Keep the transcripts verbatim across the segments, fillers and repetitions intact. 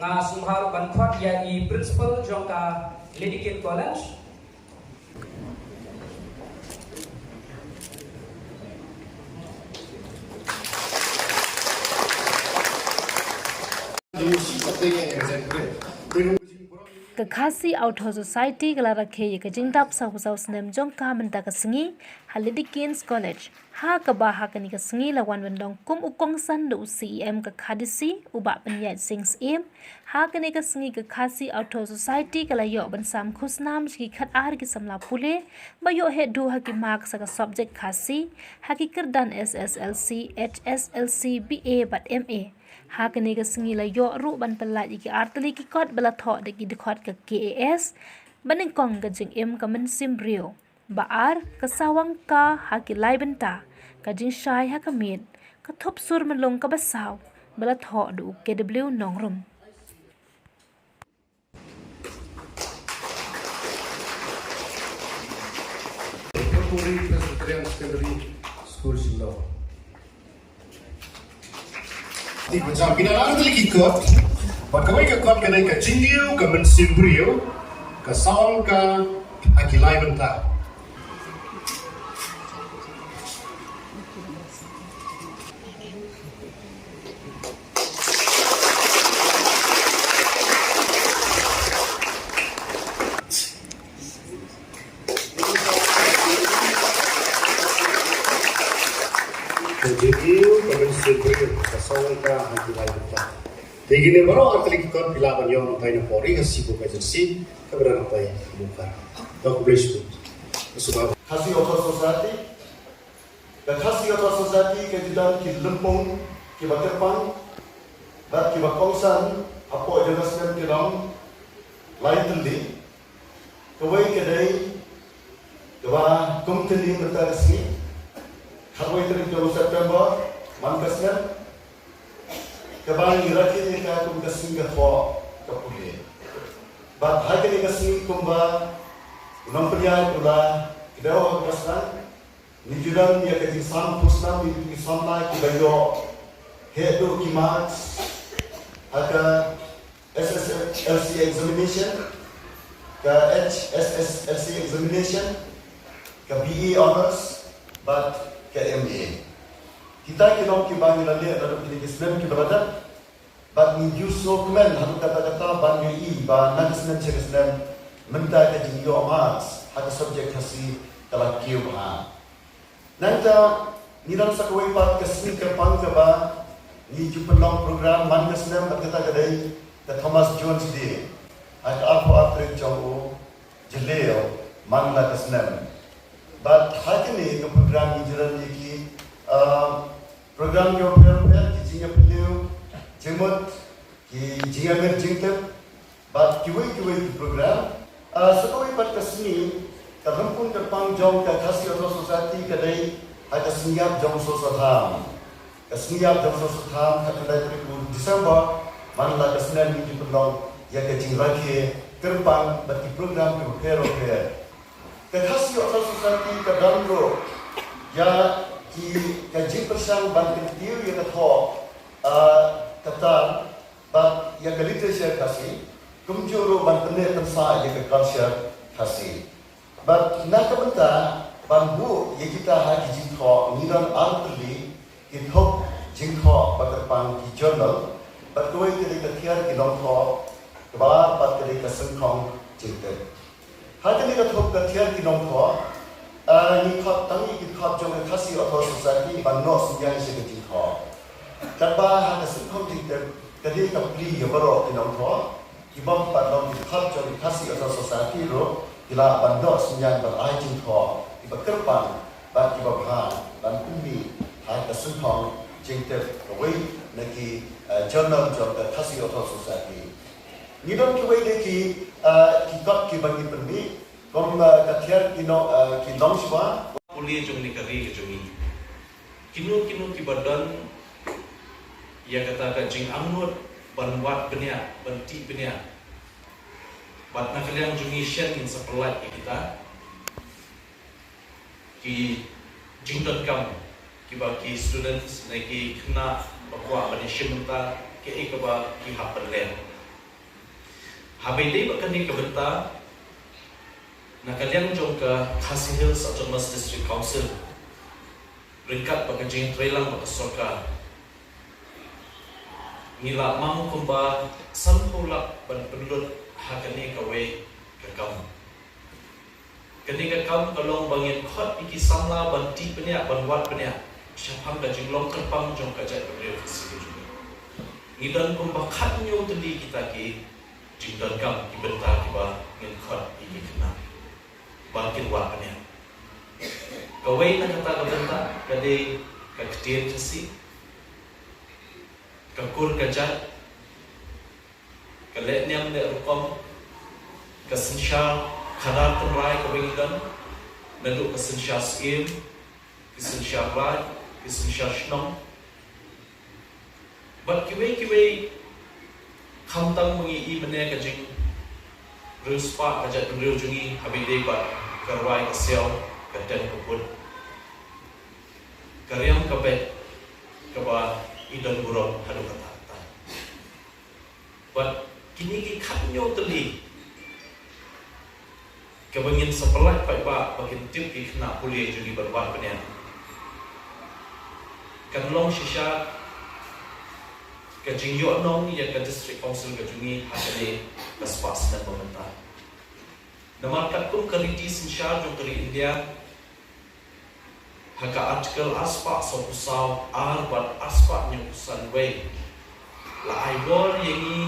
Nga sngewbha ban khot ïa i principal jong ka Lady Kin College. Ka Khasi Author Society ka la rakhe ïa ka jingdap sawphew saw snem jong ka mynta ka sngi ha Lady King's College. Ha kaba ha kane ka sngi la wan ban long kum u kongsan da u C E M ka K H A D C, u Bah Pynïaid Sing Syiem. Ha kane ka sngi ka Khasi Author Society ka la ïoh ban sam khusnam sha ki khatar ki samla pule ba ïoh heh duh ha ki mark sa ka subject Khasi ha ki kyrdan S S L C, H S L C, B A bad M A. Ha kane ka sngi la ïoh ruh ban pyllait ïa ki artylli ki kot ba la thoh da ki dkhot ka K A S, ba nyngkong ka jingim ka mynsiem briew, ba ar ka sawang ka ha ki lai bynta, ka jingshai ha ka miet, ka thup sur myllung kaba saw ba la thoh da u K W Nongrum. Purpuri Presbyterian Secondary School Shillong. Ti pynjah bina lang te ki kot. Ba kawei ka kot ka dei ka jingïew ka mynsiem briew, ka sawang ka ha ki lai bynta. Ka jingïew ka mynsiem briew, ka sawang ka ha ki lai bynta. Te kine baroh artylli ki kot phi lah ban ïoh nangtai na pori ka sibu ka jingsi ka bra nangtai ka bukar. Ka khublei shibun. Ka sngewbha. Khasi Author Society. Ka Khasi Author Society ka ju don ki lympung kiba kyrpang bad kiba kongsan hapoh jong ka snem ki long lai tylli. Kawei ka dei kaba kum kane mynta ka sngi, khatwei tarik jong u September man ka snem, kaba ngi rakhe ïa ka kum ka sngi ka thoh ka pule. Bad ha kane ka sngi kumba u nongpynïaid u la kdew ha kaba sdang, ngi ju don ïa ka jingsam khusnam ïa ki samla kiba ïoh heh duh ki marks ha ka S S L C examination, ka H S S L C examination, ka B A Honours bad ka M A. Kita ki long kiba ngi la leh naduh kine ki snem kiba la dep. Bad ngi ju sngewkmen haduh katta katta ban ïohi ba na ka snem sha ka snem mynta ka jingïoh marks ha ka subject Khasi ka la kiew bha. Nangta ngi don sa kawei pat ka sngi kyrpang kaba ngi ju pynlong program man ka snem bad kata ka dei ka Thomas Jones Day ha ka arphew ar tarik jong u Jylliew man la ka snem. Bad ha kane ka program ngi ju don ïa ki, ah, program kiba pher pher, ki jingïapylliew jingmut, ki jingïamir jingtip bad kiwei kiwei ki program. Ah, sa kawei pat ka sngi ka lympung kyrpang jong ka Khasi Author Society ka dei ha ka sngi ïap jong u Soso Tham. Ka sngi ïap jong u Soso Tham, khatkhyndai tarik u December man la ka snem ngi ju pynlong ïa ka jingrakhe kyrpang bad ki program kiba pher bapher. Ka Khasi Author Society ka don ruh ïa ki, ka jingpyrshang ban kyntiew ïa ka thoh, ah, ka tar bad ïa ka literature Khasi, kumjuh ruh ban pynneh pynsah ïa ka culture Khasi. Bad na ka bynta ban buh ïa kita ha ki jingthoh, ngi don artylli ki thup jingthoh ba kyrpang, ki journal, bad kawei ka dei ka thiar ki nongthoh, kaba ar pat ka dei ka syngkhong jingtip. Ha kane ka thup ka thiar ki nongthoh, ah, ngi khot tang ïa ki dkhot jong ka Khasi Author Society ban noh synñiang sha ka jingthoh. Katba ha ka syngkhong jingtip ka dei ka plie ïa baroh ki nongthoh, ki bym pat long ki dkhot jong ka Khasi Author Society ruh ki lah ban noh synñiang ban ai jingthoh kiba kyrpang bad kiba bha ban pynmih ha ka syngkhong jingtip kawei na ki, eh, journal jong ka Khasi Author Society. Ngi don kiwei de ki, eh, ki kot kiba ngi pynmih, kum, eh, ka thiar ki no, eh, ki longshuwa. Pule jong ngi ka ri ka jong ngi. Kino kino kiba don ïa kata ka jingangnud ban wad bniah, ban tih bniah. Bad na ka liang jong ngi shen ngin sa pynlait ïa kita ki jingdonkam kiba ki students ne ki khynnah ba kwah ban ïashim bynta kaei kaba ki hap ban leh. Haba ïadei bad kane ka bynta, na ka liang jong ka Khasi Hills Autonomous District Council, ryngkat bad ka jingtreilang bad ka sorkar, ngi la mang kumba sanphew lak ban pynlut ha kane kawei ka kam. Kane ka kam ka long ba ngin khot ïa ki samla ban tih bniah, ban wad bniah shaphang ka jinglong kyrpang jong ka jaitbynriew Khasi ka jong ngi. Ngi don kumba khathynñiew tylli kita ki jingdonkam, ki bynta kiba ngin khot ïa ki khynnah ba kin wad bniah. Kawei na kata ka bynta ka dei ka ktien Khasi, ka kur ka jait, ka leh niam leh rukom, ka synshar khadar tynrai kaba ngi don, naduh ka synshar syiem, ki synshar raid, ki synshar shnong, bad kiwei kiwei, khamtam ba ngi i mynne ka jingriewspah ka jaitbynriew jong ngi, haba ïadei bad ka rwai ka siaw, ka tem ka put, ka riam ka beit, kaba i don burom haduh katta katta. Bad kine ki khathynñiew tylli, kaba ngin sa pyllait paidbah ba kin tip ki khynnah pule jong ngi ban wad bniah, kan long shisha ka jingïohnong ïa ka District Council ka jong ngi ha kane ka spah snem ba mynta. Namar katkum ka riti synshar jong ka ri India, ha ka Article arspah sawphew saw ar bad arspah hynñiewphew san wei, la ai bor ïa ngi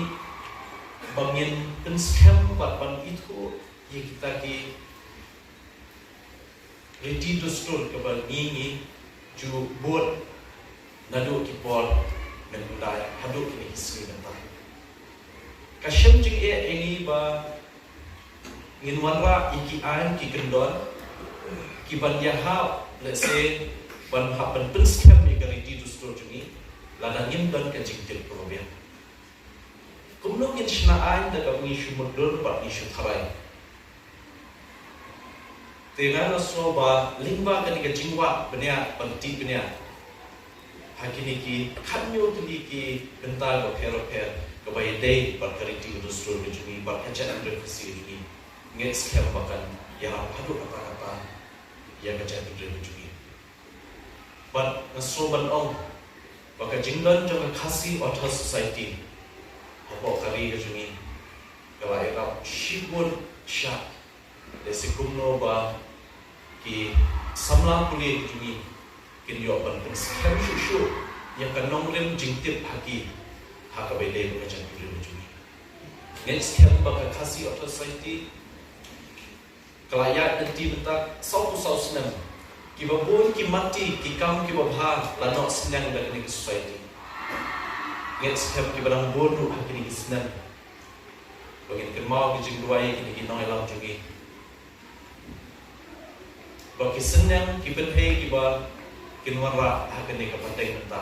ba ngin pynskhem bad ban ithuh ïa kita ki riti dustur kaba ngi ngi ju bud naduh ki por mynhyndai haduh kine ki sngi mynta. Ka shem jingeh ïa ngi ba ngin wanrah ïa ki aiñ ki kyndon kiban ïahap, lehse ban hap ban pynskhem ïa ka riti dustur jong ngi, lada ngim don ka jingtip kaba biang. Kumno ngin shna aiñ da kaba ngi shu mutdur bad ngi shu tharai? Te nga sngew ba lyngba kane ka jingwad bniah, ban tih bniah ha kine ki khathynñiew tylli ki bynta bapher bapher, kaba ïadei bad ka riti ka dustur ka jong ngi, bad ka jaitbynriew Khasi ka jong ngi, ngeit skhem ba kan ïarap haduh katta katta ïa ka jaitbynriew ka jong ngi. Bad nga sngew ban ong ba ka jingdon jong ka Khasi Authors' Society hapoh ka ri ka jong ngi ka la ïarap shibun shah. Lehse kumno ba ki samla pule ka jong ngi kin ïoh ban pynskhem shuh shuh ïa ka nongrim jingtip ha ki, ha kaba ïadei bad ka jaitbynriew ka jong ngi. Ngeit skhem ba ka Khasi Authors' Society ka la ïaid lynti mynta sawphew saw snem. Kiba bun ki matti, ki kam kiba bha la noh synñiang da kane ka society. Ngeit skhem kiba dang bun ruh ha kine ki snem ba ngin kynmaw ki jingduwai ïa kine ki nongïalam jong ngi, ba ki synñiang ki pynhei kiba kin wanrah ha kane ka pateng mynta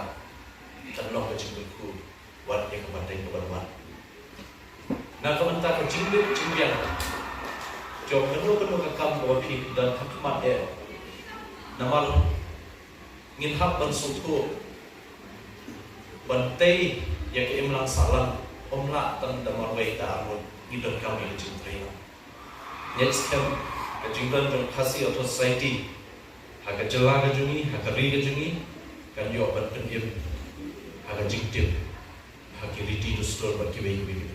kan long ka jingkyrkhu wat ïa ka pateng ka ban wan. Na ka bynta ka jingbit jingbiang jong kano kano ka kam kaba phi don ha khmat eh, namar ngin hap ban sngewthuh ban tei ïa ka imlang sahlang, ym lah tang da marwei da arngut, ngi donkam ïa ka jingtrei. Ngeit skhem ka jingdon jong Khasi Authors' Society ha ka jylla ka jong ngi, ha ka ri ka jong ngi, kan ïoh ban pynim ha ka jingtip ha ki riti dustur bad kiwei kiwei ki